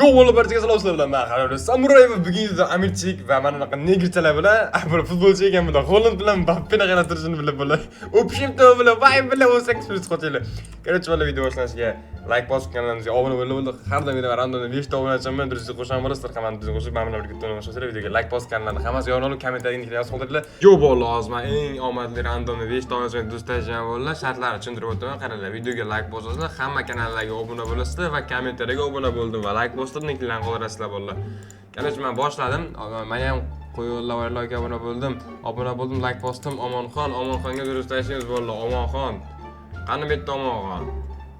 Yo'q bo'lib, barchaga salom, sizlar bilan men Harori Samuray va bugun videoda Amirchik va mana bunaqa negrchalar bilan bir futbolchi ekan bular. Holand bilan Mbappeni qarab turishini bilib bular. O'pishibdi bular, voy bilan 18 plus qochinglar. Короче, bola, video boshlanishiga like bosib, kanalimizga obuna bo'lib bo'ldi. Har doim video random 5 ta obunachiman, durustga qo'shaman bo'lasizlar, hammani bizni qo'shib, mana bilan birga o'ynashasizlar. Videoga like bosib, kanalni hammasi yorib olib, kommentariyga yozib qoldiringlar. Yo'q bo'ldi, hozir men eng omadli randomni 5 ta obunachiman do'stlashaman bo'ldi. Shartlarni tushuntirib o'taman. Qaranglar, videoga like bosasizlar, hamma kanallarga obuna bo'lasizlar va kommentariyaga obuna bo'ldim va like bosdim, linklarni qoldirasizlar bo'ldi. Короче, men boshladim. Men ham qo'yib like obuna bo'ldim. Obuna bo'ldim, like bosdim. Omonxon, Omonxonga durust tashlaymiz bo'ldi. Omonxon. Qani bu yerda Omonxon?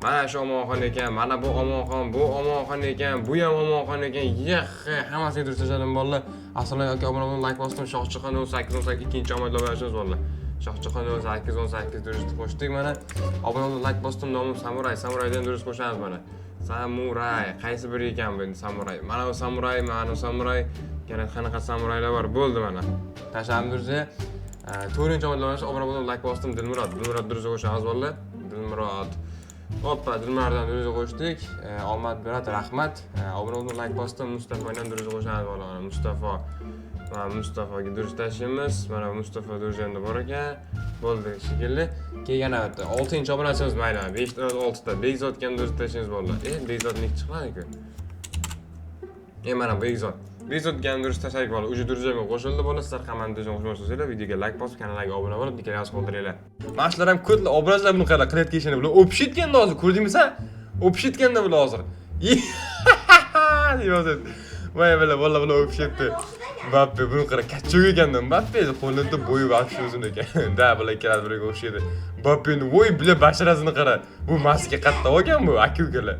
Mana shu Omonxon ekan, mana bu Omonxon, bu Omonxon ekan, bu ham Omonxon ekan. Yexxe, hammasiga durust tashladim bolalar. Assalomu alaykum, obuna bo'ldim, like bosdim. Shohjahon 18 18 ikkinchi omadli obunachimiz bolalar. Shohjahon 18 18 durust qo'shdik mana. Obuna bo'ldim, like bosdim, nomim Samuray. Samuraydan durust qo'shamiz mana. Samuray, qaysi biri ekan bu endi Samuray? Mana bu Samuray, mana bu Samuray. Yana qanaqa samuraylar bor? Bo'ldi mana. Tashladim durustga. To'rtinchi omadli obunachi, obuna bo'ldim, like bosdim, Dilmurod. Dilmurod durust qo'shamiz bolalar. Dilmurod. Hoppa, Dilmuroddan durust qo'shdik. Omad beradi, rahmat. Obuna bo'ldim, like bosdim, Mustafodan durust qo'shamiz bolalar. Mana Mustafo. Mana Mustafoga durust tashlaymiz. Mana Mustafo durust endi bor ekan. Bo'ldi shekilli. Keyin yana bitta 6-obunachi obunachimiz, mayli, 5 ta 6 ta Bekzodga ham durust tashlaymiz bolalar. Bekzod nik chiqmadi-ku. Mana Bekzod. Bekzodga ham durust tashladik bola. Уже durustga qo'shildi bola. Sizlar hammani durustga qo'shmoqchi videoga like bosib, kanalga obuna bo'lib, niklar yozib qoldiringlar. Mana shular ham ko'tlar, obunachilar buni qarang, qilayotgan ishini bular o'pishayotganda hozir ko'rdingmi sen? O'pishayotganda bular hozir. Deyapti. Voy bila, bola, bular o'pishyapti. Mbappe buni qara, качок ekanda Mbappe qo'lida bo'yi вообще uzun ekan. Да, bular ikkalasi biriga o'xshaydi. Mbappeni voy bila basharasini qara. Bu maska qayerda olgan bu aka ukalar?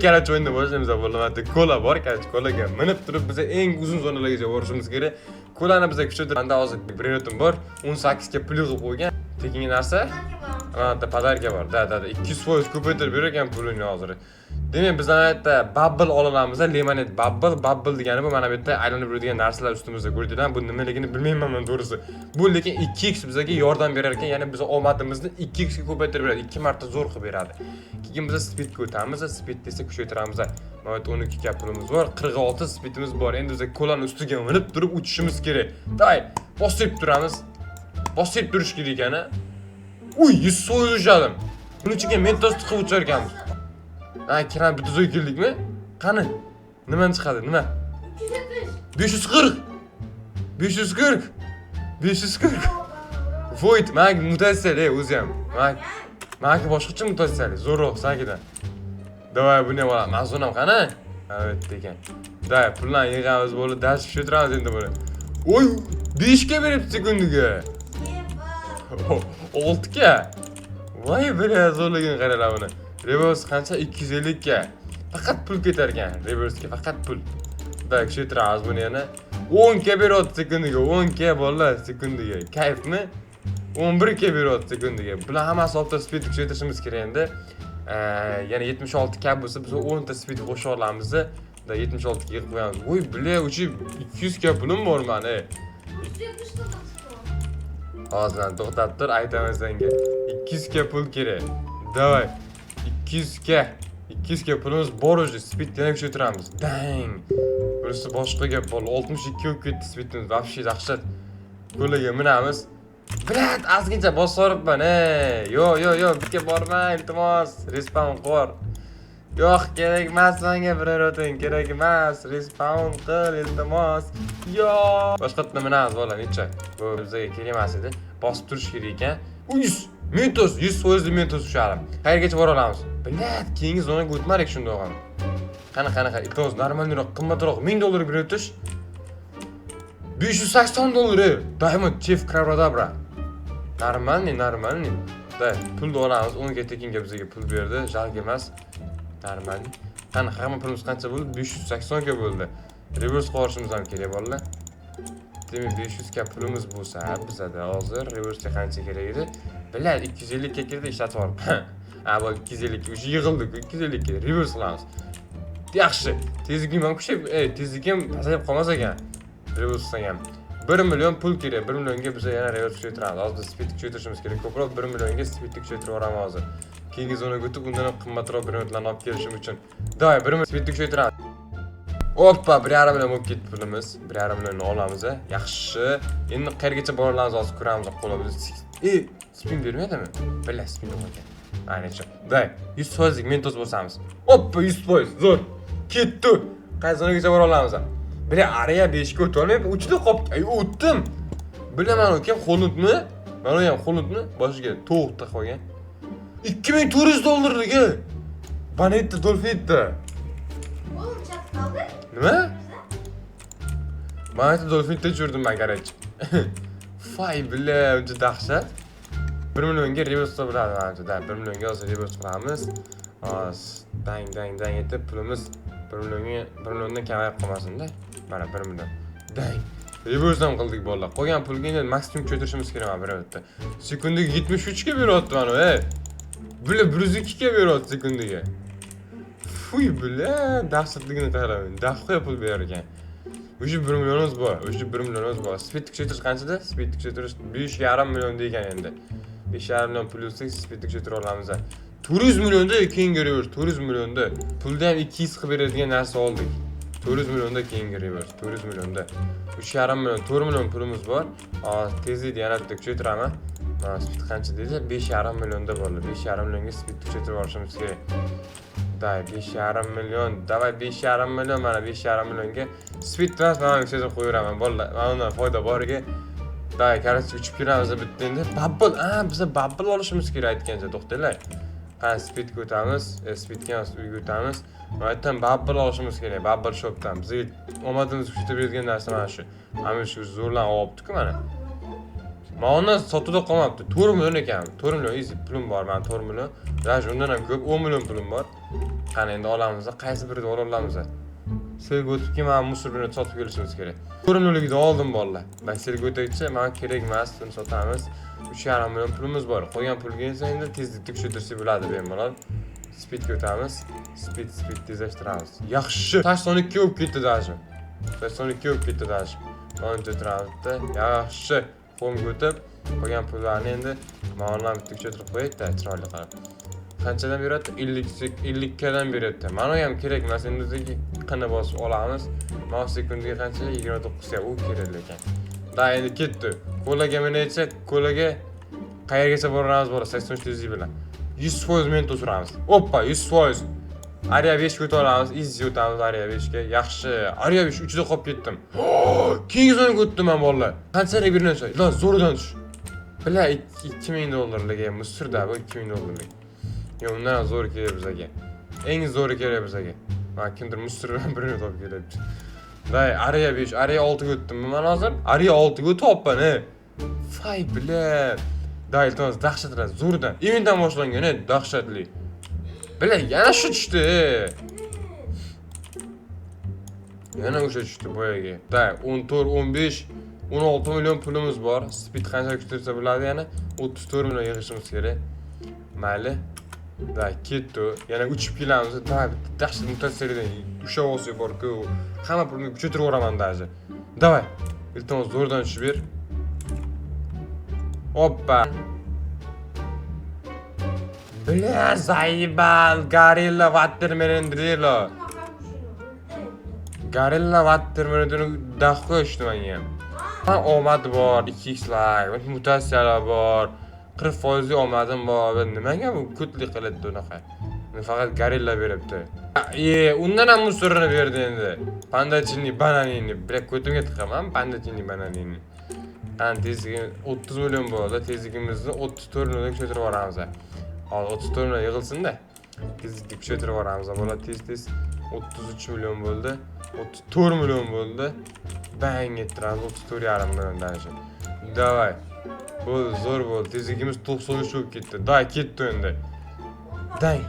Короче, o'yinni boshlaymiz bo'ldi. Mana kola bor, короче, kolaga minib turib biz eng uzun zonalargacha borishimiz kerak. Kolani biza kuchaytirib, menda hozir брейнроtim bor, 18 ga pul yig'ib qo'ygan. Tekinga narsa. Mana bitta подарка bor. Да, 200% ko'paytirib berar ekan pulini hozir. Demak, biz ana yerda bubble olamiz, lemonade bubble, bubble degani bu mana bu yerda aylanib yuradigan narsalar ustimizda ko'rdinglar. Bu nimaligini bilmayman men to'g'risi. Bu lekin 2x bizga yordam berar ekan, ya'ni biz omadimizni 2x ga ko'paytirib beradi, 2 marta zo'r qilib beradi. Keyin biz speedga o'tamiz, speedni esa kuchaytiramiz. Mana bu yerda 12 ga pulimiz bor, 46 speedimiz bor. Endi biz kolani ustiga minib turib uchishimiz kerak. Давай, bosib turamiz. Bosib turish kerak ekan, a? Uy, 100% ushladim. Buni ichiga mentos tiqib uchar ekanmiz. Ha, kiram bitta joyga keldikmi? Qani? Nimani chiqadi? Nima? 540. 540. 540. Void, men mutatsiya o'zi ham. Men boshqacha mutatsiyali, zo'rroq sakidan. Давай, buni ham olamiz. Mazun ham qani? Ha, yerda ekan. Давай, pullarni yig'amiz bo'ldi, dars tushiramiz endi buni. Oy, 5 ga beribdi sekundiga. 6 ga. Voy, бля, zo'rligini qaranglar buni. Reverse qancha? 250 ga. Faqat pul ketar ekan reversega, faqat pul. Да, kuchaytiramiz buni yana. 10 ga beryapti sekundiga, 10 ga bolalar sekundiga. Kayfmi? 11 ga beryapti sekundiga. Bular hammasi olib turib speed kuchaytirishimiz kerak endi. Yana 76 ga bo'lsa, biz 10 ta speed qo'sha olamiz. Да, 76 ga yig'ib qo'yamiz. Voy, бля, uchi 200 ga pulim bor mani. Hozir to'xtab tur, aytaman senga. 200 ga pul kerak. Давай. 200 ga. 200 ga pulimiz bor уже. Speed yana kuchaytiramiz. Dang. Bunisi boshqa gap bo'ldi. 62 bo'lib ketdi speedimiz. Вообще dahshat. Ko'laga minamiz. Блядь, ozgincha bosib yuboribman, ey. Yo, yo, yo, bizga borma, iltimos. Respawn qor. Yo'q, kerak emas menga biror kerak emas. Respawn qil, iltimos. Yo. Boshqatdan minamiz bola, necha? Bu bizga kerak emas edi. Bosib turish kerak ekan. 100 Mentos, 100% Mentos ushladim. Qayergacha bora olamiz? Блядь, keyingi zonaga o'tmadik shundoq ham. Qani, qani, qani, iltimos, нормальный roq, qimmatroq 1000 dollar berib o'tish. 580 dollar, ey. Diamond Chief Kravradabra. Нормальный, нормальный. Да, pulni olamiz. 10 ga tekinga bizga pul berdi, жалко emas. Нормальный. Qani, hamma pulimiz qancha bo'ldi? 580 ga bo'ldi. Reverse qilishimiz ham kerak bolalar. Demak, 500 ga pulimiz bo'lsa, bizada hozir reversega qancha kerak edi? Блядь, 250 ga kirdi, ishlatib yuborib. Ha, bo'ldi, 250 ga o'sha yig'ildi-ku, 250 ga reverse qilamiz. Yaxshi. Tezligim ham kuchayib, ey, tezligim pasayib qolmas ekan. Reverse qilsang ham. 1 million pul kerak. 1 millionga biz yana reverse kuchaytiramiz. Hozir biz speed kuchaytirishimiz kerak. Ko'proq 1 millionga speedni kuchaytirib yuboramiz hozir. Keyingi zonaga o'tib, undan ham qimmatroq брейнротlarni olib kelishim uchun. Давай, 1 million speedni kuchaytiramiz. Oppa, 1,5 million bo'lib ketdi pulimiz. 1,5 millionni olamiz. Yaxshi. Endi qayergacha bora olamiz hozir ko'ramiz qo'limiz. Spin bermadimi? Бля, spin yo'q ekan. Ha, necha? Day, 100%lik mentos bosamiz. Oppa, 100%. Zo'r. Ketdi. Qaysi zonagacha bora olamiz? Бля, Area 5 ga o'ta olmayapman. 3 da qolib, ay, o'tdim. Bilaman, u kim? Xolundmi? Mana u ham Xolundmi? Boshiga tovuq taqib olgan. 2400 dollarlik. Banetta Dolfitta. Oğlum çat kaldı. Nima? Banetta Dolfitta tushirdim man, короче. Fay, бля, uncha dahshat. 1 millionga reverse qilsa bo'ladi manimcha. Да, 1 millionga hozir reverse qilamiz. Hozir dang dang dang etib pulimiz 1 millionga, 1 milliondan kamayib qolmasin-da. Mana 1 million. Dang. Reverse ham qildik, bolalar. Qolgan pulga endi maksimum kuchaytirishimiz kerak mana bir minutda. Sekundiga 73 ga beryapti mana, ey. Бля, 102 ga beryapti sekundiga. Fuy, бля, dahshatligini qarang. Дохуя pul berar ekan. Уже 1 millionimiz bor. Уже 1 millionimiz bor. Speed kuchaytirish qanchada? Speed kuchaytirish 5,5 million degan endi. 5,5 million pul yutsak, speed kuchaytira olamiz. 400 millionda keyingi reverse, 400 millionda. Pulda ham 200 qilib beradigan narsa oldik. 400 millionda keyingi reverse, 400 millionda. 3,5 million, 4 million pulimiz bor. Hozir tezlikni yana bitta kuchaytiraman. Mana speed qancha deydi? 5,5 millionda bo'ldi. 5,5 millionga speed kuchaytirib olishimiz kerak. Дай, 5,5 million. Давай 5,5 million, mana 5,5 millionga speed emas, mana kuchaytirib qo'yaveraman, bolalar. Mana undan foyda boriga. Давай, короче, uchib kelamiz bitta endi. Bubble, a, biza bubble olishimiz kerak aytgancha, to'xtanglar. Qani speedga o'tamiz, speedga emas, uyga o'tamiz. Mana yerdan bubble olishimiz kerak, bubble shopdan. Bizga omadimiz kuchaytirib beradigan narsa mana shu. Mana shu zo'rlarni olibdi-ku mana. Mana undan sotuvda qolmabdi. 4 million ekan. 4 million easy pulim bor, mana 4 million. Даже undan ham ko'p, 10 million pulim bor. Qani endi olamiz, qaysi birini ola olamiz? Selga o'tib keyin mana мусор bilan sotib kelishimiz kerak. 4 millionligini oldim, bolalar. Man selga o'taychi, mana kerak emas, buni sotamiz. 3,5 million pulimiz bor. Qolgan pulga esa endi tezlikni kuchaytirsak bo'ladi bemalol. Speedga o'tamiz. Speed, speed tezlashtiramiz. Yaxshi. 82 bo'lib ketdi даже. 82 bo'lib ketdi даже. Mana o'tiramiz. Yaxshi. Home'ga o'tib, qolgan pullarni endi mana bitta kuchaytirib qo'yaylik-da, chiroyli qilib. Qanchadan beryapti? 50 50 dan beryapti. Mana ham kerak emas, endi o'ziga qini bosib olamiz. Mana sekundiga qancha? 29 ga u kerak lekin. Да, endi ketdi. Kolaga minaycha, kolaga qayergacha boramiz bola 83 tezlik bilan. 100% mentos uramiz. Oppa, 100%. Area 5 ga o'ta olamiz, easy o'tamiz Area 5 ga. Yaxshi. Area 5 uchida qolib ketdim. Keyingi zonaga o'tdim men, bolalar. Qanchalik bir narsa? Lan, zo'ridan tush. Бля, 2000 dollarlik мусор da bu 2000 dollarlik. Yo'q, undan ham zo'ri kerak bizga. Eng zo'ri kerak bizga. Mana kimdir мусор bilan birini topib kelyapti. Day, Area 5, Area 6 ga o'tdim man hozir. Area 6 ga o'tyapman, e. Fay, бля. Day, iltimos, dahshatli, zo'ridan. Eventdan boshlangan, e, dahshatli. Бля, yana shu tushdi, e. Yana o'sha tushdi boyagi. Day, 14, 15, 16 million pulimiz bor. Speed qancha kuchaytirsa bo'ladi yana? 34 million yig'ishimiz kerak. Mayli. Да, ketdi. Yana uchib kelamiz. Да, bitta dahshat mutatsiyadan ushlab olsak bor-ku. Hamma pulni kuchaytirib yuboraman даже. Давай. Iltimos, zo'rdan tushib ber. Oppa. Бля, заебал, Gorilla Watermelon Drillo. Gorilla Watermelon дохуя tushdi menga. Ha, omad bor, 2x lar, mutatsiyalar bor. 40 foizli omadim bor. Nimaga bu ko'tlik qiladi unaqa? Faqat gorilla beribdi. E, undan ham мусор ini berdi endi. Pandachini bananini. Бля, ko'timga tiqaman pandachini bananini. Qani tezligi 30 million bo'ldi. Tezligimizni 34 millionga kuchaytirib yuboramiz. Hozir 34 million yig'ilsin-da. Tezlikni kuchaytirib yuboramiz. Bola tez-tez 33 million bo'ldi. 34 million bo'ldi. Bang ettiramiz 34,5 million даже. Давай. Bo'ldi, zo'r bo'ldi. Tezligimiz 93 bo'lib ketdi. Day, ketdi endi. Day.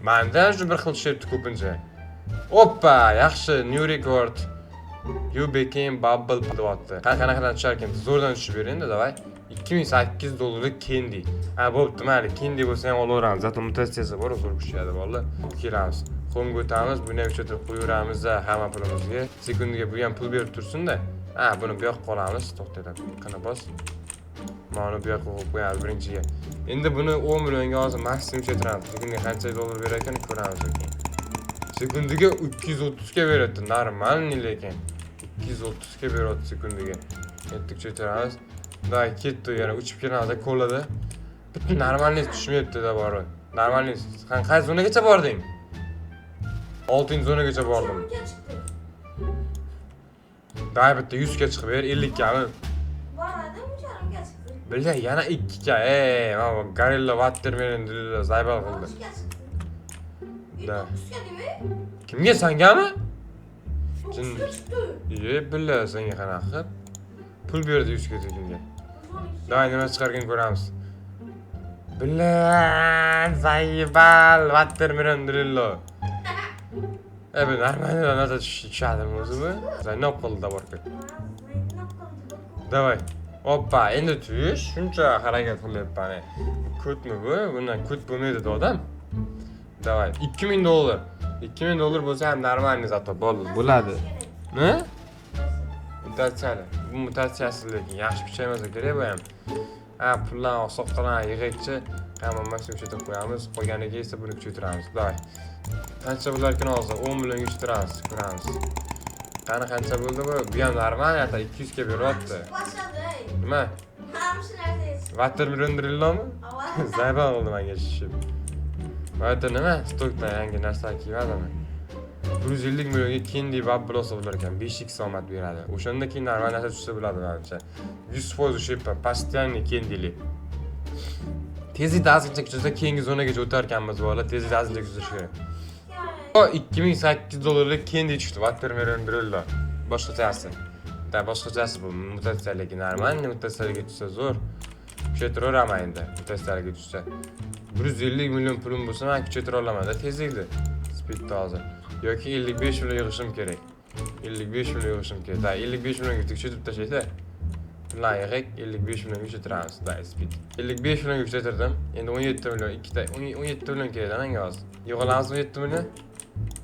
Manda shu bir xil tushyapti ko'pincha. Oppa, yaxshi, new record. You became bubble deyapti. Qanaqadan tushar ekan? Zo'rdan tushib ber endi, давай. 2800 dollarlik kendi. Ha, bo'pti, mayli, kendi bo'lsa ham olaveramiz. Зато mutatsiyasi bor, zo'r kuchayadi bolalar. Kelamiz. Home'ga o'tamiz, buni ham kuchaytirib qo'yaveramiz hamma pulimizga. Sekundiga bu ham pul berib tursin-da. Ha, buni bu yoqqa olamiz. To'xtanglar. Qani bos. Mana bu yoqqa qo'yib qo'yamiz birinchiga. Endi buni 10 millionga hozir maksimum kuchaytiramiz. Sekundiga qancha dollar berar ekan ko'ramiz keyin. Sekundiga 230 ga beryapti. Нормальный lekin. 230 ga beryapti sekundiga. Endi kuchaytiramiz. Давай, ketdi, yana uchib kelamiz kolada. Bitta нормальный tushmayapti-da borib. Нормальный. Qaysi zonagacha bording? 6-zonagacha bordim. Uch chiqdi. Давай, bitta 100 ga chiqib ber, 50 gami? Boradi, 3,5 ga chiqdi. Бля, yana 2 ga. Ey, mana bu Gorilla Watermelon заебал qildi. 3 ga chiqdi. Да. 9 ga nima? Kimga, sangami? 9 ga chiqdi. Ye, бля, senga qanaqa qilib? Pul berdi 100 ga tekinga. 112. Давай, nima chiqarkan ko'ramiz. Бля, заебал, Watermelon Drillo. E, bu нормально narsa tushadimi o'zi bu? Zaynab qildi borka. Давай. Oppa, endi tush, shuncha harakat qilyapman. Ko'tmi bu? Bundan ko't bo'lmaydi odam. Давай, 2000 dollar. 2000 dollar bo'lsa ham нормальный зато bo'ldi, bo'ladi. Ne? Mutatsiyali. Bu mutatsiyasiz lekin yaxshi kuchaymasa kerak bu ham. Ha, pullarni oqsoqdan yig'ikchi, hammasi kuchaytirib qo'yamiz. Qolganiga esa buni kuchaytiramiz. Давай. Qancha bo'larkan hozir? 10 millionga kuchaytiramiz, ko'ramiz. Qani, qancha bo'ldi bu? Bu ham нормально, hatto 200 ga beryapti. Boshladi, ey. Nima? Hamma shu narsa. Watermelon Drillomi? Avval. Заебал bo'ldi menga shishib. Bu nima? Stokdan yangi narsa kelmadimi? 150 millionga Kendi Bubble olsa bo'lar ekan, 5x omad beradi. O'shanda keyin normal narsa tushsa bo'ladi manimcha. 100% o'sha постоянный Kendili. Tezlikda ozgincha kuchaysa, keyingi zonagacha o'tar ekanmiz, bolalar. Tezlikda ozgincha kuchayish kerak. O 2008 dollarlik Kendi tushdi, Watermelon Drillo. Boshqachasi. Да, boshqachasi bu mutatsiyaligi нормальный, mutatsiyaliga tushsa zo'r. Kuchaytiraveraman endi mutatsiyaliga tushsa. 150 million pulim bo'lsa, men kuchaytira olaman-da tezlikni. Speedni hozir. Yoki 55 million yig'ishim kerak. 55 million yig'ishim kerak. Да, 55 millionga kuchaytirib tashlaydi. Pullarni yig'ik, 55 millionga kuchaytiramiz. Да, speed. 55 millionga kuchaytirdim. Endi 17 million, ikkita 17 million kerak menga hozir. Yig'a olamizmi 17 million?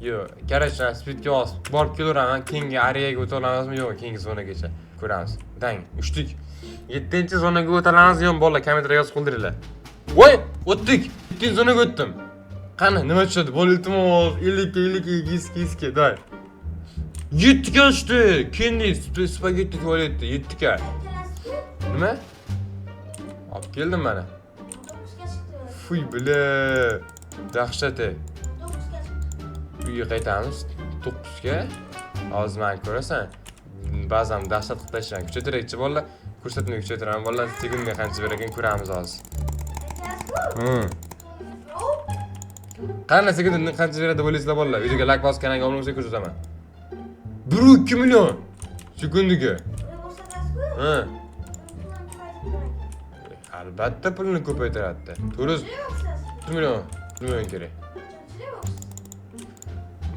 Yo'q, короче, speedga hozir borib kelaveraman. Keyingi areaga o'ta olamizmi? Yo'q, keyingi zonagacha ko'ramiz. Dang, uchdik. 7-zonaga o'ta olamizmi yo'qmi, bolalar, kommentariyga yozib qoldiringlar. Voy, o'tdik. 7-zonaga o'tdim. Qani, nima tushadi? Bo'l, iltimos, 50 ga, 50 ga, 200 ga, 200 ga, давай. 7 ga tushdi. Kendi spagetti tualetda 7 ga. Nima? Olib keldim mana. 9 ga chiqdi. Fuy, бля. Dahshat. Ey. 9 ga chiqdi. Uyga qaytamiz 9 ga. Hozir meni ko'rasan. Ba'zan dahshat qilib tashlayman. Kuchaytiraychi, bolalar. Ko'rsatmay kuchaytiraman, bolalar. Sekundiga qancha berar ekan ko'ramiz hozir. Qani, sekundga qancha beradi deb o'ylaysizlar, bolalar? Videoga like bosib, kanalga obuna bo'lsak, ko'rsataman. 1.2 million sekundiga. Ha. Albatta pulni ko'paytiradi. 400 million, million kerak.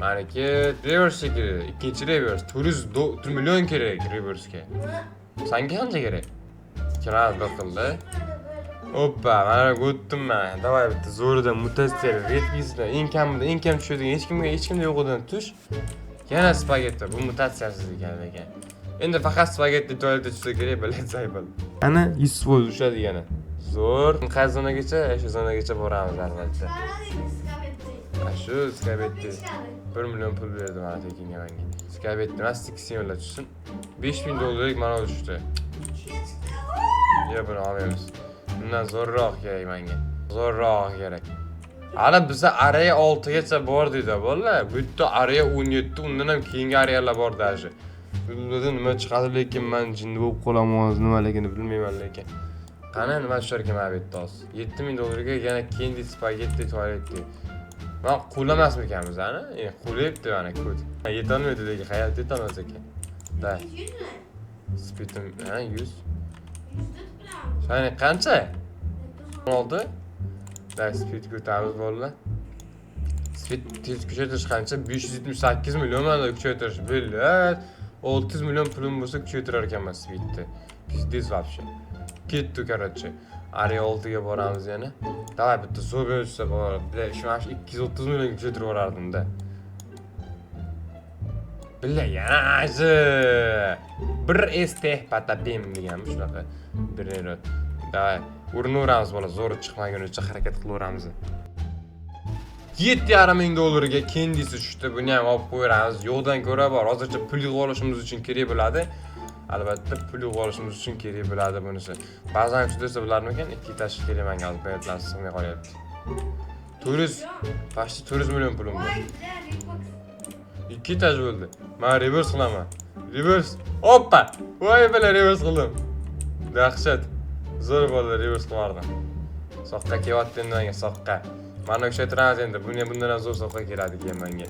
Maniki reverse kerak. Ikkinchi reverse 400 million kerak reverse'ga. Sanga qancha kerak? Ikkalamiz bir xilda. Oppa, mana o'tdim man. Давай, bitta zo'ridan mutatsiya, редкий sidan, eng kamida, eng kam tushadigan, hech kimga, hech kimda yo'q edi tush. Yana spagetti, bu mutatsiyasiz ekan lekin. Endi faqat spagetti tualetda tushsa kerak, блядь, заебал. Ana 100% tushadi yana. Zo'r. Qaysi zonagacha? Shu zonagacha boramiz albatta. Ha, shu spagetti 1 million pul berdi mana tekinga menga. Spagetti emas, 80 tushsin. 5000 dollarlik mana tushdi. Yo'q, buni olmaymiz. Bundan zo'rroq kerak menga. Zo'rroq kerak. Hali biza area 6 gacha bordik-da, bolalar. Bu yerda area 17, undan ham keyingi arealar bor даже. Bunda nima chiqadi lekin, man jinni bo'lib qolaman hozir, nimaligini bilmayman lekin. Qani, nima tushar ekan mana bu yerda hozir? 7000 dollarga yana Kendi spagetti tualetti. Man quvlamasmikanmiz ani? E, quvlayapti mana ko't. Yetolmaydi lekin, hayotda yetolmas ekan. Да. Speedim, ha, 100. Sani qancha? 16. Да, speed ko'tamiz, bolalar. Speed tez kuchaytirish qancha? 578 million mana kuchaytirish. Блядь. 600 million pulim bo'lsa, kuchaytirar ekanman speedni. Пиздец вообще. Ketdi, короче. Area 6 ga boramiz yana. Давай, bitta zo'r tushsa bor. Бля, shu mana shu 230 million kuchaytirib yuborardim-da. Бля, yana shu. Bir ST patapim deganmi shunaqa. Bir. Давай, urinaveramiz, bola, zo'ri chiqmagunicha harakat qilaveramiz. 7,5 ming dollarga kendisi tushdi. Buni ham olib qo'yamiz. Yo'qdan ko'ra bor. Hozircha pul yig'ib olishimiz uchun kerak bo'ladi. Albatta pul yig'ib olishimiz uchun kerak bo'ladi bunisi. Ba'zan desa bo'larmikan? Ikki tashi kerak menga hozir, bayotlar sig'may qolyapti. 400, почти 400 million pulim bor. Voy, бля, reverse. Ikki etaj bo'ldi. Men reverse qilaman. Reverse. Oppa! Voy, бля, reverse qildim. Dahshat. Zo'r bo'ldi, reverse qilardim. Soqqa kelyapti endi menga soqqa. Mana kuchaytiramiz endi. Buni bundan ham zo'r soqqa keladi keyin menga.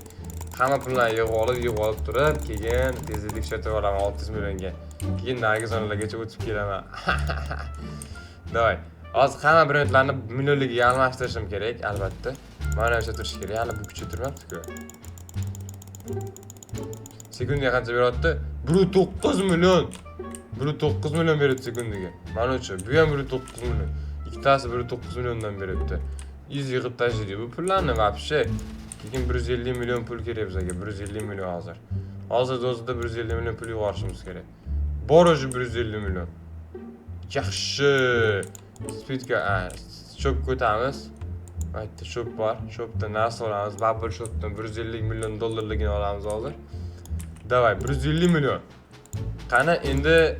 Hamma pullarni yig'ib olib, yig'ib olib turib, keyin tezlik kuchaytirib olaman 600 millionga. Keyin narigi zonalargacha o'tib kelaman. Давай. Hozir hamma brendlarni millionligiga almashtirishim kerak, albatta. Mana o'sha turishi kerak. Hali bu kuchaytirmabdi-ku. Sekundiga qancha beryapti? 1.9 million. 1.9 million beradi sekundiga. Mana shu, bu ham 1.9 million. Ikkitasi 1.9 milliondan beryapti. Iz yig'ib tashlaydi bu pullarni вообще. Keyin 150 million pul kerak bizga, 150 million hozir. Hozir o'zida 150 million pul yig'ishimiz kerak. Bor уже 150 million. Yaxshi. Speedga shopga o'tamiz. Aytdi, shop bor. Shopdan narsa olamiz. Bubble shopdan 150 million dollarligini olamiz hozir. Давай, 150 million. Qani endi,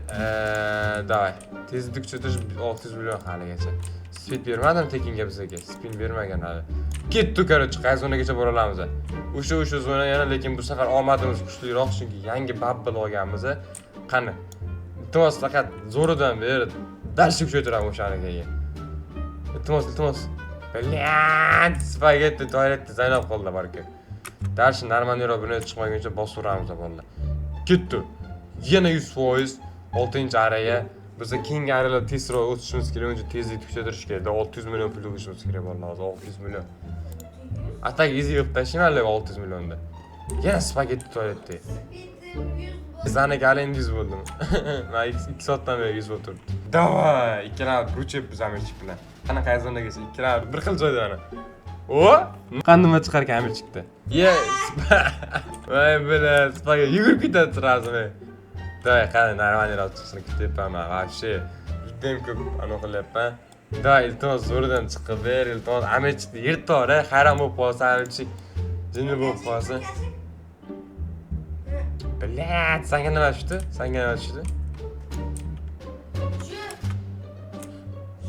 давай. Tezlik kuchaytirish 600 million haligacha. Speed bermadim tekinga bizga. Spin bermagan hali. Ketdi, короче, qaysi zonagacha bora olamiz? O'sha zona yana, lekin bu safar omadimiz kuchliroq, chunki yangi bubble olganmiz. Qani. Iltimos, faqat zo'ridan ber. Дальше kuchaytiraman o'shani keyin. Iltimos, iltimos. Блядь, spagetti toiletda zaynab qoldi barka. Дальше нормальный roq buni chiqmaguncha bosaveramiz bolalar. Ketdi. Yana 100% 6-araga. Biz keyingi aralar tezroq o'tishimiz kerak, uncha tezlikni kuchaytirish kerak. 600 million pul yig'ishimiz kerak bolalar hozir, 600 million. Atak izi yig'ib tashlayman 600 millionda. Yana spagetti toiletda. Speedim 100 bo'ldi. Zaniki hali endi 100 bo'ldim. Man 2 soatdan beri 100 bo'lib turibdi. Давай, ikkalamiz ruchib Amirchik bilan. Qanaqa qaysi zonagacha ikkalamiz bir xil joyda mana. O, qani nima chiqar ekan Amirchikda? Ye, voy бля, spagetti yugurib ketadi сразу. Давай, qani нормальный roq chiqishini kutyapman man. Вообще, judayam ko'p anaqa qilyapman. Давай, iltimos, zo'ridan chiqib ber, iltimos. Amirchikni yirtor, hayron bo'lib qolsa Amirchik, jinni bo'lib qolsa. Блядь, sanga nima tushdi? Sanga nima tushdi? Shu.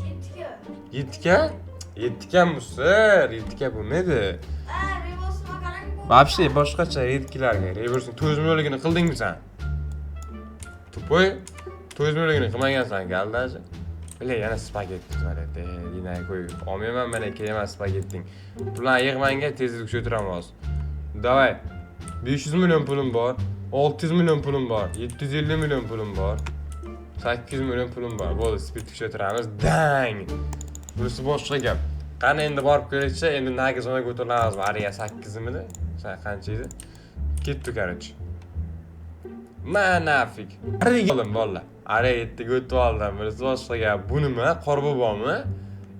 Yettika. Yettika? Yettika musir, yettika bo'lmaydi. Ha, reverse qarang bu. Вообще boshqacha редкий larga. Reverse'ning 400 millionligini qildingmi sen? Тупой, 400 millionligini qilmagansan, galdaji. Бля, yana spagetti tuvaleti. Dinay qo'y. Olmayman mana, kerak emas spagetting. Pullarni yig' menga, tezlik kuchaytiraman hozir. Давай. 500 million pulim bor. 600 million pulim bor. 750 million pulim bor. 800 million pulim bor. Bo'ldi, speed kuchaytiramiz. Dang! Bunisi boshqa gap. Qani endi borib ko'raylikchi, endi nagi zonaga o'tiramiz. Ariya 8 midi? Qancha edi? Ketdi, короче. Ma нафиг. Ariga oldim bolalar. Ariya 7 ga o'tib oldim. Bunisi boshqa gap. Bu nima? Qorbobomi?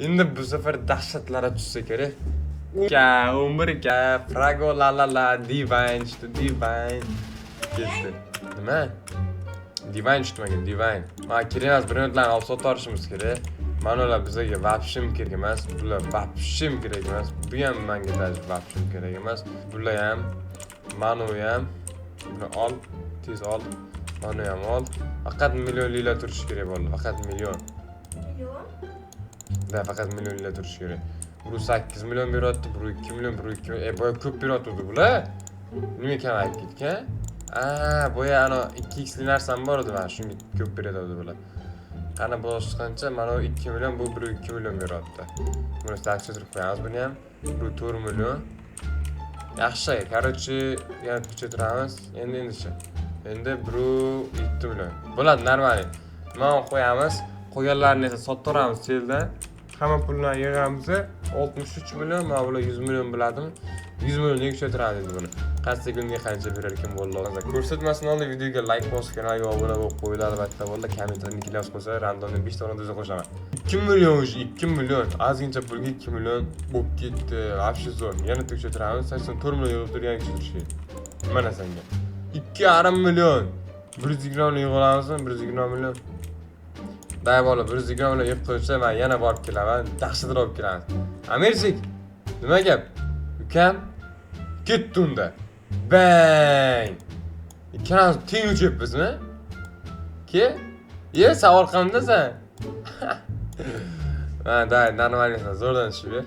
Endi bu safar dahshatlara tushsa kerak. Ka, 11 ka, Frago la la la, Divine tushdi, Divine. Ketdi. Nima? Divine tushdi menga, Divine. Ma kerak emas, brendlarni olib sotib olishimiz kerak. Mana ular bizga вообще kerak emas. Bular вообще kerak emas. Bu ham menga даже вообще kerak emas. Bular ham, mana u ham. Buni ol, tez ol. Mana ham ol. Faqat millionliklar turishi kerak bo'ldi. Faqat million. Million. Да, faqat millionlar turishi kerak. Bir 8 million beryapti, bir 2 million, bir 2 million. E, boya ko'p beryapti bular. Nima kamayib ketgan? A, boya ana 2 xli narsam bor edi, mana shunga ko'p beradi bular. Qani boshqa qancha? Mana u 2 million, bu 1 2 million beryapti. Buni tekshirib qo'yamiz buni ham. Bu 4 million. Yaxshi, короче, yana kuchaytiramiz. Endi endichi. Endi 1.7 million. Bo'ladi, нормальный. Mana qo'yamiz. Qolganlarini esa sotib seldan. Hamma pulni yig'amiz. 63 million, mana bular 100 million bo'ladimi? 100 millionga kuchaytiramiz endi buni. Qaysi sekundiga qancha berar ekan bo'ldi. Ko'rsatmasdan oldin videoga like bosib, kanalga obuna bo'lib qo'yinglar albatta bo'ldi. Kommentarni niklar yozib qo'ysa, randomni 5 ta o'zi qo'shaman. 2 million уже, 2 million. Ozgincha pulga 2 million bo'lib ketdi. Вообще zo'r. Yana kuchaytiramiz. 84 million yig'ib turgan kuchaytirish kerak. Mana senga. 2,5 million. 120 million yig'ib olamizmi? 120 million. Day bola, 120 million yig'ib qo'ysa, men yana borib kelaman. Dahshatroq olib kelamiz. Amirchik, nima gap? Ukam ketdi unda. Bang! Ikkalamiz teng uchyapmizmi? Ke? Ye, sen orqamdasan. Ha, давай, нормально, zo'rdan tushib ber.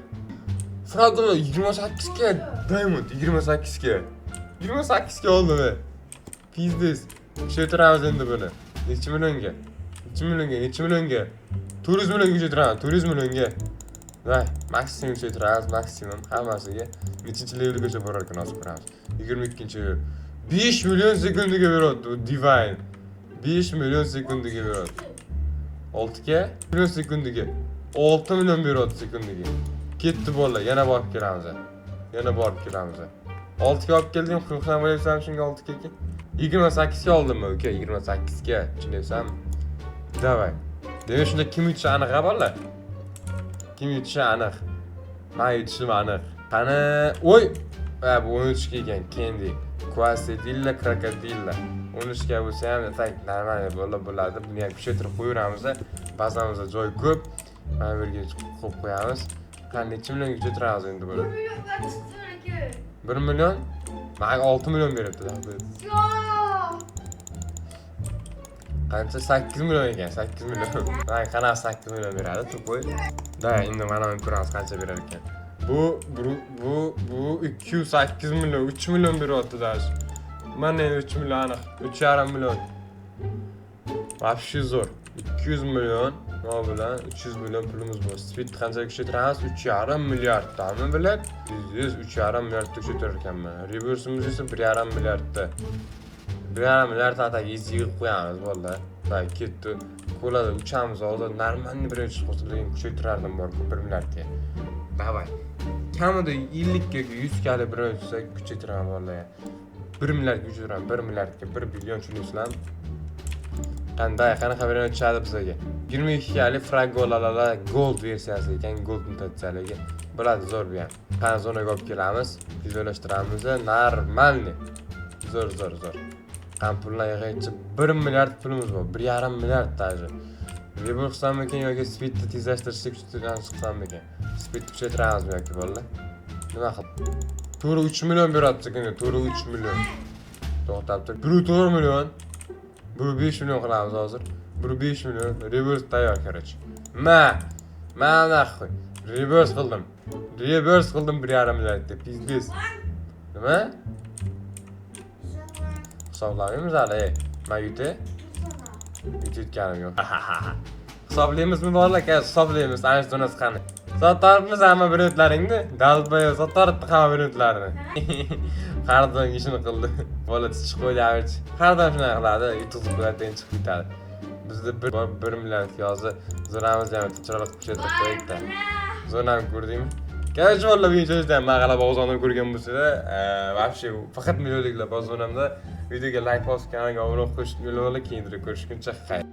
Fragola 28 ga Diamond 28 ga. 28 ga oldim. Пиздец. Kuchaytiramiz endi buni. Necha millionga? Necha millionga? Necha millionga? 400 millionga kuchaytiramiz, 400 millionga. Voy, maksimum kuchaytiramiz, maksimum hammasiga. Nechinchi levelgacha borar ekan hozir ko'ramiz. 22-level. 5 million sekundiga beryapti bu Divine. 5 million sekundiga beryapti. 6 ga million sekundiga. 6 million beryapti sekundiga. Ketdi bolalar, yana borib kelamiz. Yana borib kelamiz. 6 ga olib keldim, xursand bo'lyapsan shunga 6 ga. 28 ga oldimmi uka? 28 ga, tushunyapsanmi? Давай. Demak, shunda kim yutishi aniq, ha bolalar? Kim yutishi aniq. Men yutishim aniq. Qani, oy! Ha, bu 13 ga ekan, Kendi. Quasidilla krokodilla. 13 ga bo'lsa ham так нормально bo'lib bo'ladi. Buni ham kuchaytirib qo'yaveramiz. Bazamizda joy ko'p. Mana bu yerga qo'yib qo'yamiz. Qani, necha millionga kuchaytiramiz endi buni? 1 million ben çıktım aka. 1 million? Menga 6 million beribdi. Yo. Qancha? 8 million ekan, 8 million. Menga qanaqa 8 million beradi, тупой. Да, endi mana buni ko'ramiz qancha berar ekan. Bu 208 million, 3 million beryapti даже. Mana endi 3 million aniq, 3,5 million. Вообще zo'r. 200 million nima bilan 300 million pulimiz bor. Speed qanchaga kuchaytiramiz? 3,5 milliarddami bilak? 100 3,5 milliardda kuchaytirar ekanman. Reverse'imiz esa 1,5 milliardda. 1,5 milliard ataga yig'ib qo'yamiz bolalar. Так, ketdi. Ko'lada uchamiz hozir нормальный birinchi chiqsa, lekin kuchaytirardim borku 1 milliardga. Давай. Kamida 50 ga 100 gali birinchi tushsa kuchaytiraman bolalar. 1 milliardga kuchaytiraman, 1 milliardga 1 billion, tushunyapsizlarmi? Qanday, qanaqa variant tushadi bizga? 22 gali Fragolala Gold versiyasi ekan, Gold mutatsiyaligi. Bo'ladi, zo'r bu ham. Qani, zonaga olib kelamiz, tezlashtiramiz, нормальный. Zo'r, zo'r, zo'r. Qani, pullar yig'aychi 1 milliard pulimiz bor, 1,5 milliard даже. Rebirth qilsammikin yoki speedni tezlashtirishga kuchaytiramiz qilsammikin? Speed kuchaytiramizmi yoki bolalar? Nima qil? To'g'ri 3 million beryapti sekinga, to'g'ri 3 million. To'xtab tur. 1.4 million. 1.5 million qilamiz hozir. 1.5 million. Reverse tayyor, короче. Ma. Ma нахуй. Reverse qildim. Reverse qildim 1,5 milliardga. Пиздец. Nima? Hisoblamaymiz hali, ey. Man yuti. Yutayotganim yo'q. Hisoblaymizmi bolalar? Hozir hisoblaymiz. Ana shu donasi qani? Sotarmiz hamma brendlaringni. Долбоёб sotaribdi hamma brendlarini. Har doim ishini qildi. Bola chiqib qo'ydi averchi. Har doim shunaqa qiladi, yutqizib qo'yadi, keyin chiqib ketadi. Bizda bir milliard hozir zonamizni ham chiroyli qilib kuchaytirib qo'ydik-da. Zonani ko'rdingmi? Короче, bolalar, bugun cho'chdan man g'alaba qozondim ko'rgan bo'lsanglar, вообще faqat millionliklar bor zonamda. Videoga like bosib, kanalga obuna qo'shib, keyinroq ko'rishguncha xayr.